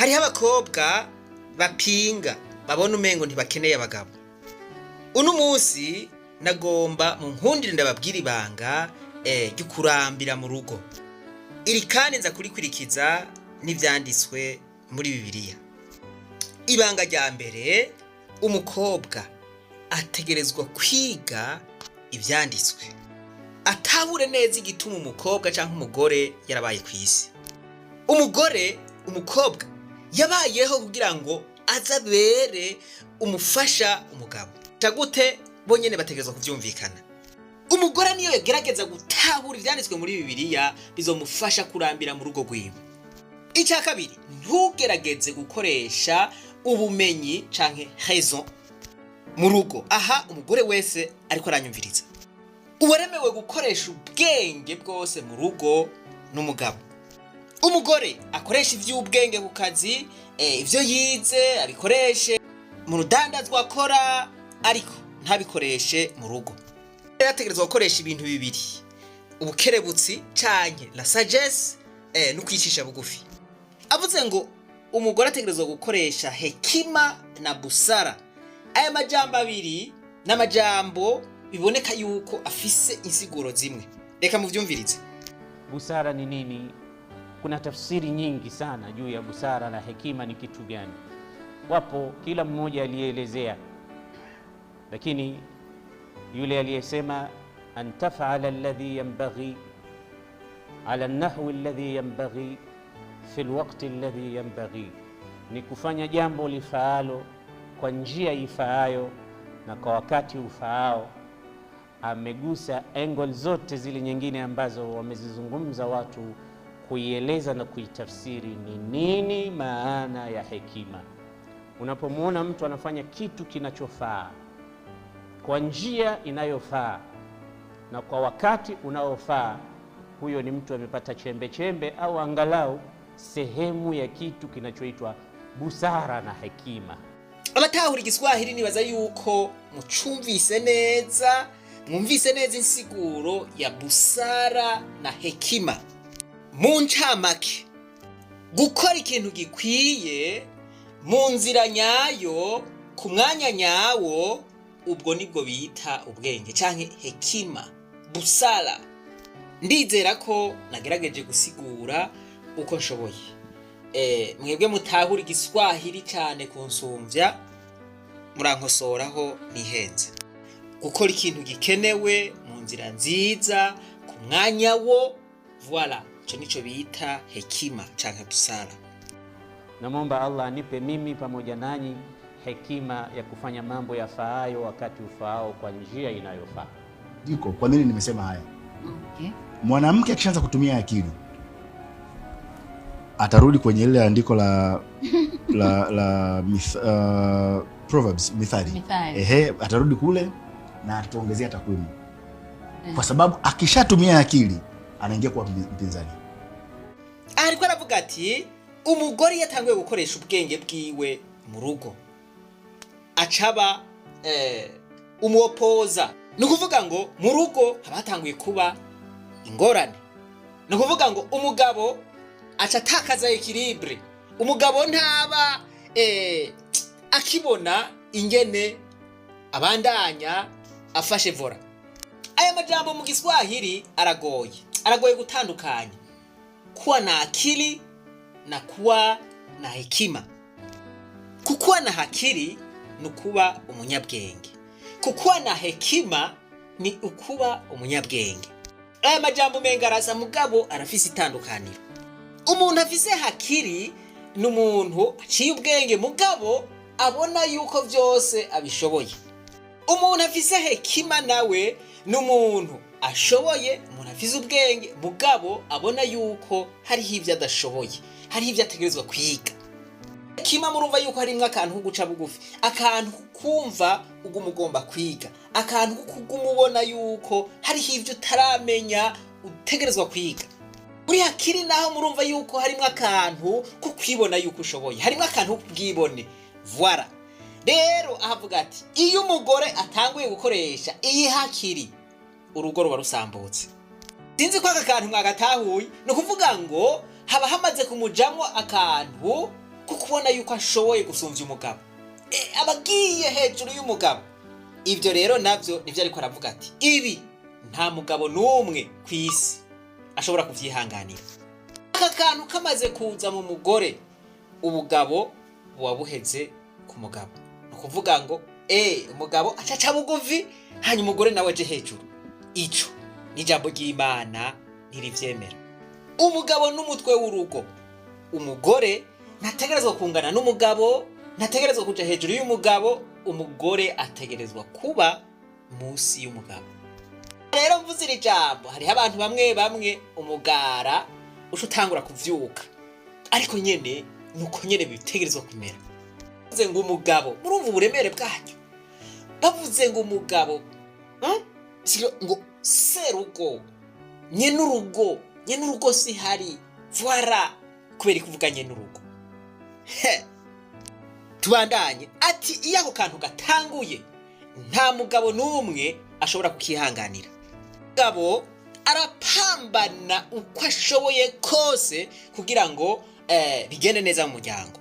Hariho abakobwa bapinga, babona umengo ntibakeneye abagabo. Uno munsi nagomba mu nkundire ndababwira ibanga ryo kurambira mu rugo. Iri kandi nza kurikwirikiza n'ivyanditswe muri Bibiliya. Ibanga rya mbere, umukobwa ategerezwa kwiga ivyanditswe, atahure neza igituma umukobwa canke umugore yarabaye kw'isi. Umugore, umukobwa yabayeho kugira ngo azabere umufasha umugabo. Gute bonyene bategerezwa kuvyumvikana. Umugore niyo yagerageza gutahura ivyanditswe muri Bibiliya, bizomufasha kurambira mu rugo rwiwe. Icya kabiri, ntugerageze gukoresha ubumenyi canke raison mu rugo. Aha umugore wese ariko aranyumviriza, uwaremewe gukoresha ubwenge bwose mu rugo n'umugabo. Umugore akoresha ivy'ubwenge ku kazi, ivyo yize abikoreshe mu rudandazwa akora, ariko ntabikoreshe mu rugo. Rero ategerezwa gukoresha ibintu bibiri: ubukerebutsi canke la sagesse, no kwicisha bugufi. Avuze ngo umugore ategerezwa gukoresha hekima na busara. Aya majambo abiri n'amajambo biboneka yuko afise insiguro zimwe. Reka muvyumvirize. Busara ni nini? Kuna tafsiri nyingi sana juu ya busara na hekima ni kitu gani. Wapo kila mmoja aliyeelezea, lakini yule aliyesema an tafala alladhi yanbaghi ala nahwi alladhi yanbaghi fi lwakti alladhi yanbaghi, ni kufanya jambo lifaalo kwa njia ifaayo na kwa wakati ufaao. Amegusa angle zote zile nyingine ambazo wamezizungumza watu kuieleza na kuitafsiri ni nini maana ya hekima. Unapomwona mtu anafanya kitu kinachofaa kwa njia inayofaa na kwa wakati unaofaa, huyo ni mtu amepata chembe chembe au angalau sehemu ya kitu kinachoitwa busara na hekima. Abatahura Igiswahili, nibaza yuko mucumvise neza, mwumvise neza insiguro ya busara na hekima. Mu ncamake, gukora ikintu gikwiye mu nzira nyayo ku mwanya nyawo, ubwo nibwo bita ubwenge canke hekima, busara. Ndizera ko nagerageje gusigura uko nshoboye. Mwebwe mutahura Igiswahili cyane kunsumvya, murankosoraho nihenze. Gukora ikintu gikenewe mu nzira nziza ku mwanya wo, voilà, ico nico bita hekima canke busara. Namwomba Allah anipe mimi pamoja nanyi hekima ya kufanya mambo yafaayo wakati ufaao kwa njia inayofaa. Jiko, kwa nini nimesema haya? Okay. Mwanamke akishaanza kutumia akili atarudi kwenye ile andiko la Proverbs, Mithali. Mithali. Ehe, atarudi kule na atatuongezea takwimu, kwa sababu akishatumia akili anaingia kuwa mpinzani. Aha ariko aravuga ati umugore iyo atanguye gukoresha ubwenge bwiwe mu rugo acaba umuopoza. Ni ukuvuga ngo mu rugo haba hatanguye kuba ingorane. Ni ukuvuga ngo umugabo aca atakaza équilibre. Umugabo ntaba akibona ingene abandanya afashe volant. Aya majambo mu Giswahili aragoye, aragoye gutandukanya kuwa na akili na kuwa na hekima. Kukuwa na akili ni ukuba umunyabwenge, kukuwa na hekima ni ukuba umunyabwenge. Aya majambo umenga arasa, mugabo arafise itandukaniro. Umuntu afise hakiri ni umuntu aciye ubwenge, mugabo abona yuko vyose abishoboye. Umuntu afise hekima nawe ni umuntu ashoboye, umuntu afise ubwenge, mugabo abona yuko hariho ibyo adashoboye, hariho ibyo ategerezwa kwiga. Hekima murumva yuko harimwo akantu ko guca bugufi, akantu ko kumva uguma ugomba kwiga, akantu ko kuguma ubona yuko hariho ibyo utaramenya utegerezwa kwiga. Uri hakiri naho murumva yuko harimwo akantu ko kwibona yuko ushoboye, harimwo akantu k'ubwibone, voilà. Rero ahavuga ati iyo umugore atanguye gukoresha iyi hakiri, urugo ruba rusambutse. Sinzi ko aka kantu mwagatahuye. Ni ukuvuga ngo haba hamaze kumujamwo akantu ko Kuko ubona yuko ashoboye gusumvya umugabo, aba agiye hejuru y'umugabo. Ibyo rero nabyo nibyo, ariko aravuga ati ibi nta mugabo n'umwe ku isi ashobora kuvyihanganira. Aka kantu kamaze kuza mu mugore, ubugabo buba buheze ku mugabo. Ni ukuvuga ngo umugabo acaca bugufi, hanyuma umugore nawe aje hejuru. Ico ni ijambo ry'Imana ntirivyemera. Umugabo n'umutwe w'urugo. Umugore ntategerezwa kungana n'umugabo, ntategerezwa kuja hejuru y'umugabo. Umugore ategerezwa kuba munsi y'umugabo. Rero mvuze iri jambo, hariho abantu bamwe bamwe umugara uca utangura kuvyuka, ariko nyene nuko nyene bitegerezwa kumera. Bavuze ngo umugabo, murumva uburemere bwaryo. Bavuze ngo umugabo, Siro- ngo serugo, nyenurugo, nyenurugo si hari voila. Kubera kuvuga nyenurugo. He. Tubandanye ati iyo ako kantu gatanguye, nta mugabo n'umwe ashobora kukihanganira. Mugabo arapambana uko ashoboye kose kugira ngo bigende neza mu muryango.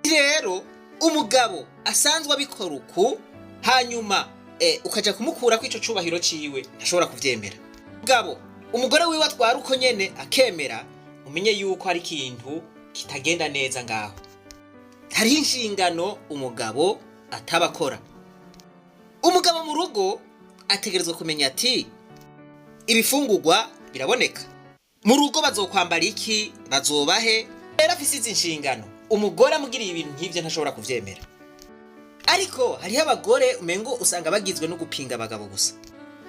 Rero umugabo asanzwe abikora uku, hanyuma ukaja kumukurako ico cubahiro ciwe, ntashobora kuvyemera. Mugabo umugore wiwe atwara uko nyene akemera, umenye yuko hari ikintu kitagenda neza ngaho. Hariho inshingano umugabo ataba akora. Umugabo mu rugo ategerezwa kumenya ati ibifungurwa biraboneka mu rugo, bazokwambara iki, bazobahe. Rero afise izi nshingano, umugore amugiriye ibintu nk'ivyo ntashobora kuvyemera. Ariko hariho abagore umengo usanga bagizwe no gupinga abagabo gusa,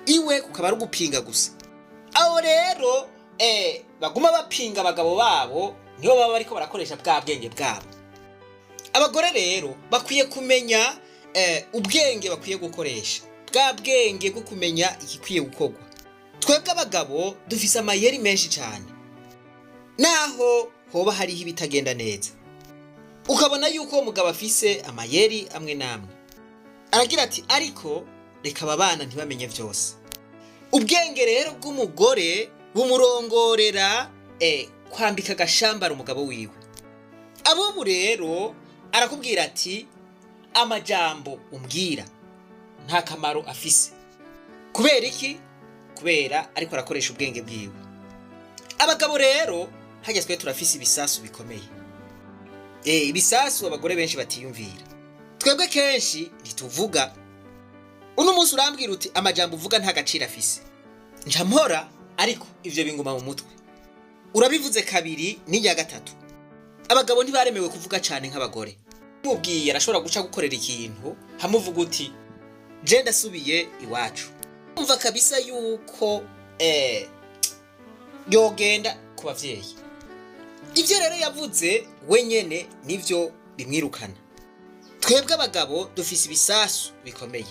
iwe kukaba ari ugupinga gusa. Abo rero baguma bapinga abagabo babo, nibo baba bariko barakoresha bwa bwenge bwabo. Abagore rero bakwiye kumenya ubwenge bakwiye gukoresha, bwa bwenge bwo kumenya igikwiye gukorwa. Twebwe abagabo dufise amayeri menshi cyane, naho hoba hariho ibitagenda neza, ukabona yuko uwo mugabo afise amayeri amwe n'amwe. Aragira ati ariko reka aba bana ntibamenye byose. Ubwenge rero bw'umugore bumurongorera kwambika agashambara umugabo wiwe. Abubu rero arakubwira ati amajambo umbwira nta kamaro afise. Kubera iki? Kubera ariko arakoresha ubwenge bwiwe. Abagabo rero hajya twe turafise ibisasu bikomeye, ibisasu abagore benshi batiyumvira. Twebwe kenshi ntituvuga. Uno munsi urambwira uti amajambo uvuga nta gaciro afise, nca mpora, ariko ivyo binguma mu mutwe. Urabivuze kabiri n'irya gatatu. Abagabo ntibaremewe kuvuga cane nk'abagore. Mubwiye arashobora guca gukorera ikintu, hamuvuga uti je ndasubiye iwacu. Umva kabisa yuko yogenda ku bavyeyi. Ivyo rero yavuze wenyene nivyo bimwirukana. Twebwe abagabo dufise ibisasu bikomeye.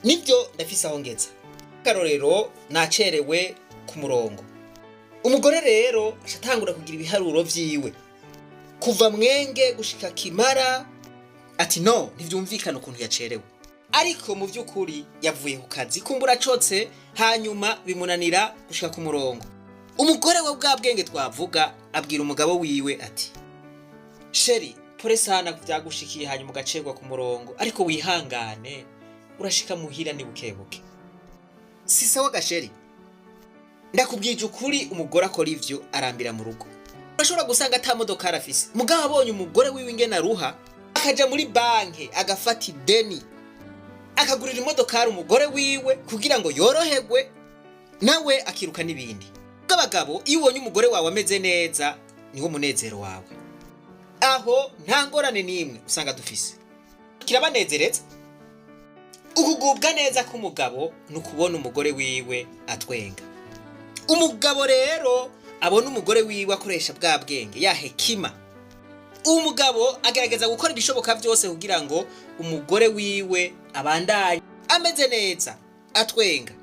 Nibyo, ndafise aho ngeza. Akarorero, nacerewe ku murongo. Umugore rero acatangura kugira ibiharuro vyiwe kuva Mwenge gushika Kimara, ati no ntivyumvikana ukuntu yacerewe. Ariko mu by'ukuri yavuye ku kazi, kumbura acotse, hanyuma bimunanira gushika ku murongo. Umugore we, bwa bwenge twavuga, abwira umugabo wiwe ati chéri, pole sana vyagushikiye, hanyuma ugacerwa ku murongo, ariko wihangane, urashika muhira ni bukebuke. Si sawa ga chéri, ndakubwije ukuri. Umugore akora ivyo arambira mu rugo. Urashobora gusanga ata modokari afise, mugabo abonye umugore wiwe ingene aruha, akaja muri banki agafata ideni, akagurira imodokari umugore wiwe kugira ngo yoroherwe, nawe akiruka n'ibindi. Abagabo, iyo ubonye umugore wawe ameze neza, niwo munezero wawe. Aho nta ngorane n'imwe usanga dufise, kirabanezereza. Ukugubwa neza k'umugabo ni ukubona umugore wiwe atwenga. Umugabo rero abona umugore wiwe akoresha bwa bwenge, ya hekima. Uwo mugabo agerageza gukora ibishoboka byose kugira ngo umugore wiwe abandanye ameze neza, atwenga.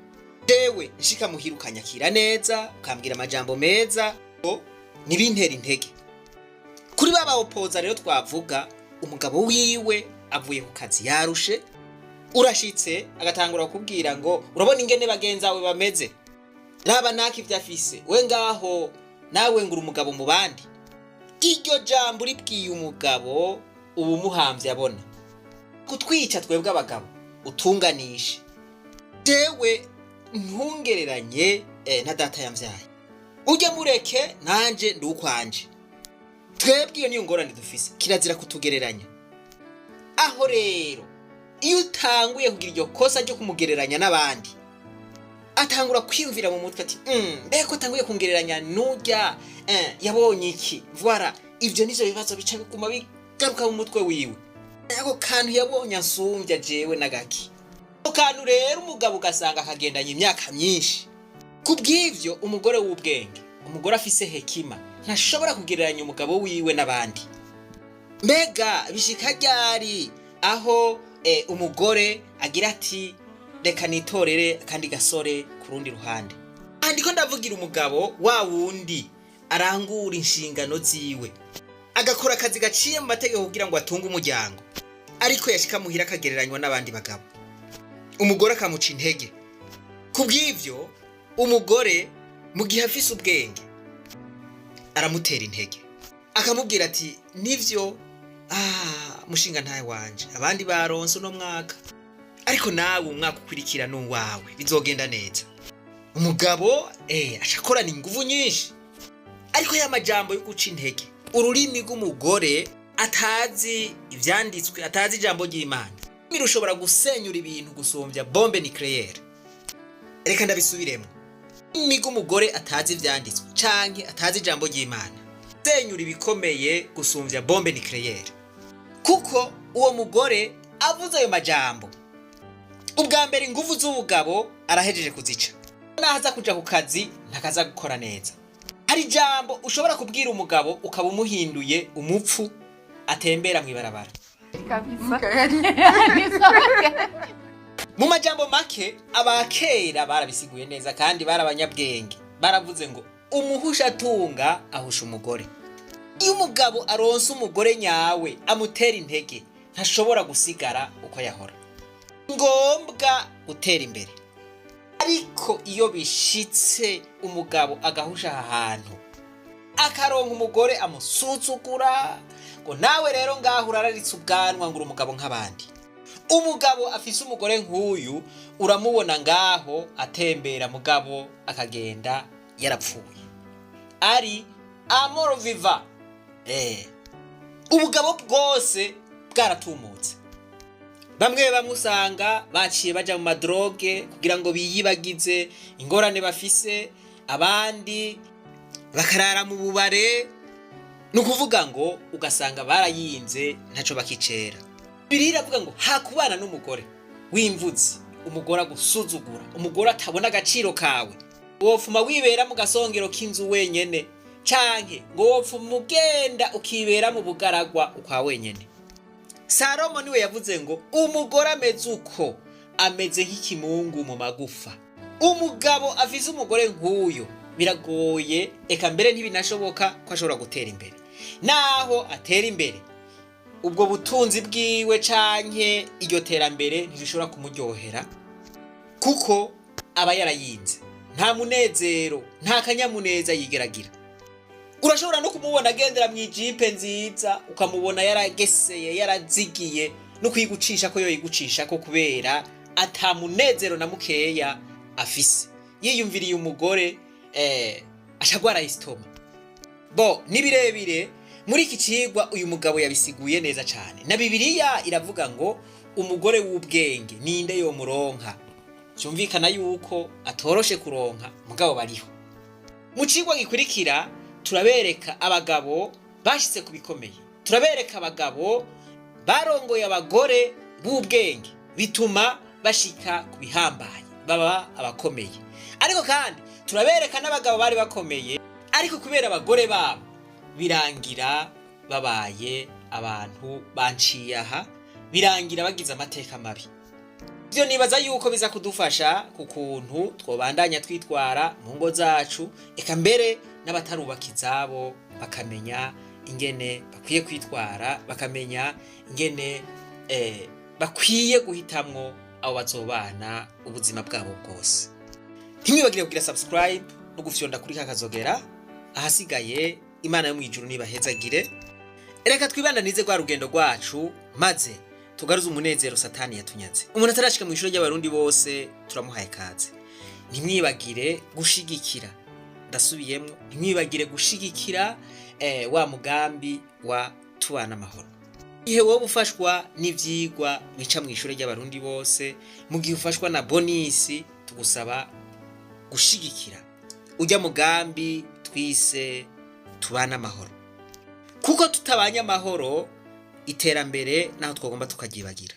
Jewe nshika muhira ukanyakira neza, ukambwira amajambo meza, ntibintera intege. Kuri ba bawopoza rero twavuga, umugabo wiwe avuye ku kazi yarushe, urashitse agatangura kukubwira ngo urabona ingene bagenzawe bameze, raba naka ivyo afise, we ngaho nawe ngura umugabo mu bandi. Iryo jambo uribwiye umugabo uba umuhamvye abona kutwica twebwe abagabo utunganishe. Jewe ntungereranye na data yamvyaye, ujye mureke nanje ndi ukwanje. Twebwe iyo niyo ngorane dufise, kirazira kutugereranya. Aho rero iyo utanguye kugira iryo kosa ryo kumugereranya n'abandi, atangura kwiyumvira mu mutwe ati mbega ko atanguye kungereranya n'urya, yabonye iki? Voilà, ibyo nivyo bibazo bica biguma bigaruka mu mutwe wiwe. Ako kantu yabonye ansumbya jewe n'agaki? Ako kantu rero umugabo ugasanga akagendanye imyaka myinshi. Ku bw'ivyo, umugore w'ubwenge, umugore afise hekima, ntashobora kugereranya umugabo wiwe n'abandi. Mbega bishika ryari aho umugore agira ati reka nitorere kandi gasore ku rundi ruhande? Aha ndiko ndavugira umugabo wa wundi arangura inshingano ziwe, agakora akazi gaciye mu mategeko kugira ngo atunge umuryango, ariko yashika muhira akagereranywa n'abandi bagabo, umugore akamuca intege. Ku bw'ivyo, umugore mu gihe afise ubwenge aramutera intege, akamubwira ati nivyo, mushinga ntawe wanje, abandi baronse uno mwaka, ariko nawe umwaka ukurikira n'uwawe, bizogenda neza. Umugabo aca akorana inguvu nyinshi, ariko ya majambo yo guca intege, ururimi rw'umugore atazi ivyanditswe, atazi ijambo ry'Imana, rushobora gusenyura ibintu gusumbya bombe nucléaire. Reka ndabisubiremo: ururimi rw'umugore atazi ivyanditswe canke atazi ijambo ry'Imana senyura ibikomeye gusumbya bombe nucléaire, kuko uwo mugore avuze ayo majambo, ubwa mbere inguvu z'ubugabo arahejeje kuzica, naho aza kuja ku kazi ntakaza gukora neza. Hari ijambo ushobora kubwira umugabo ukaba umuhinduye umupfu atembera mw'ibarabara. Kabisa. Ni sawa. Mu majambo make, abakera barabisiguye neza kandi bari abanyabwenge. Baravuze ngo umuhusha atunga ahusha umugore. Iyo umugabo aronse umugore nyawe amutera intege, ntashobora gusigara uko yahora. Ngombwa gutera imbere. Ariko iyo bishitse umugabo agahusha aha hantu, akaronka umugore amusuzugura ngo nawe rero ngaho urararitse ubwanwa ngo uri umugabo nk'abandi, umugabo afise umugore nk'uyu uramubona ngaho atembera, mugabo akagenda yarapfuye, ari mort vivant. Ubugabo bwose bwaratumutse. Bamwe bamwe usanga baciye baja mu ma drogues kugira ngo biyibagize ingorane bafise, abandi bakarara mu bubare. Ni ukuvuga ngo ugasanga barayinze, ntaco bakicera. Bibiliya iravuga ngo hakubana n'umugore w'imvuzi, umugore agusuzugura, umugore atabona agaciro kawe, wofuma wibera mu gasongero k'inzu wenyene, canke ngo wopfuma ugenda ukibera mu bugaragwa ukwa wenyene. Salomo niwe yavuze ngo umugore ameze uko ameze nk'ikimungu mu magufa. Umugabo afise umugore nk'uyo biragoye, eka mbere ntibinashoboka ko ashobora gutera imbere. Naho atera imbere, ubwo butunzi bwiwe canke iryo terambere ntirishobora kumuryohera, kuko aba yarayinze. Nta munezero, nta kanyamuneza yigeragira. Urashobora no kumubona agendera mu ijipe nziza, ukamubona yarageseye, yarazigiye, no kuyigucisha ko yoyigucisha ko, kubera ata munezero na mukeya afise. Yiyumviriye umugore ashagwara estomac. Bo ni birebire. Muri iki cigwa uyu mugabo yabisiguye neza cane. Na Bibiliya iravuga ngo umugore w'ubwenge ninde yomuronka? Vyumvikana yuko atoroshe kuronka, mugabo bariho. Mu cigwa gikurikira turabereka abagabo bashitse ku bikomeye, turabereka abagabo barongoye abagore b'ubwenge bituma bashika ku bihambaye, baba abakomeye. Ariko kandi turabereka n'abagabo bari bakomeye, ariko kubera abagore babo birangira babaye abantu banciye aha, birangira bagize amateka mabi. Ivyo nibaza yuko biza kudufasha ku kuntu twobandanya twitwara mu ngo zacu, eka mbere n'abatarubaka izabo bakamenya ingene bakwiye kwitwara, bakamenya ingene bakwiye guhitamwo abo bazobana ubuzima bwabo bwose. Ntimwibagire kugira subscribe no gufyonda kuri kakazogera. Ahasigaye. Imana yo mu ijuru nibahezagire. Reka twibandanize rwa rugendo rwacu, maze tugaruze umunezero Satani yatunyaze. Umuntu atarashika mu ishuri ry'Abarundi bose, turamuhaye kaze. Ntimwibagire gushigikira, ndasubiyemwo, ntimwibagire gushigikira wa mugambi wa Tubana Amahoro. Igihe wowe ufashwa n'ivyigwa bica mu ishuri ry'Abarundi bose, mu gihe ufashwa na bonisi, tugusaba gushigikira ujya mugambi twise Tubana Amahoro, kuko tutabanye amahoro, iterambere naho twagomba tukagyibagira.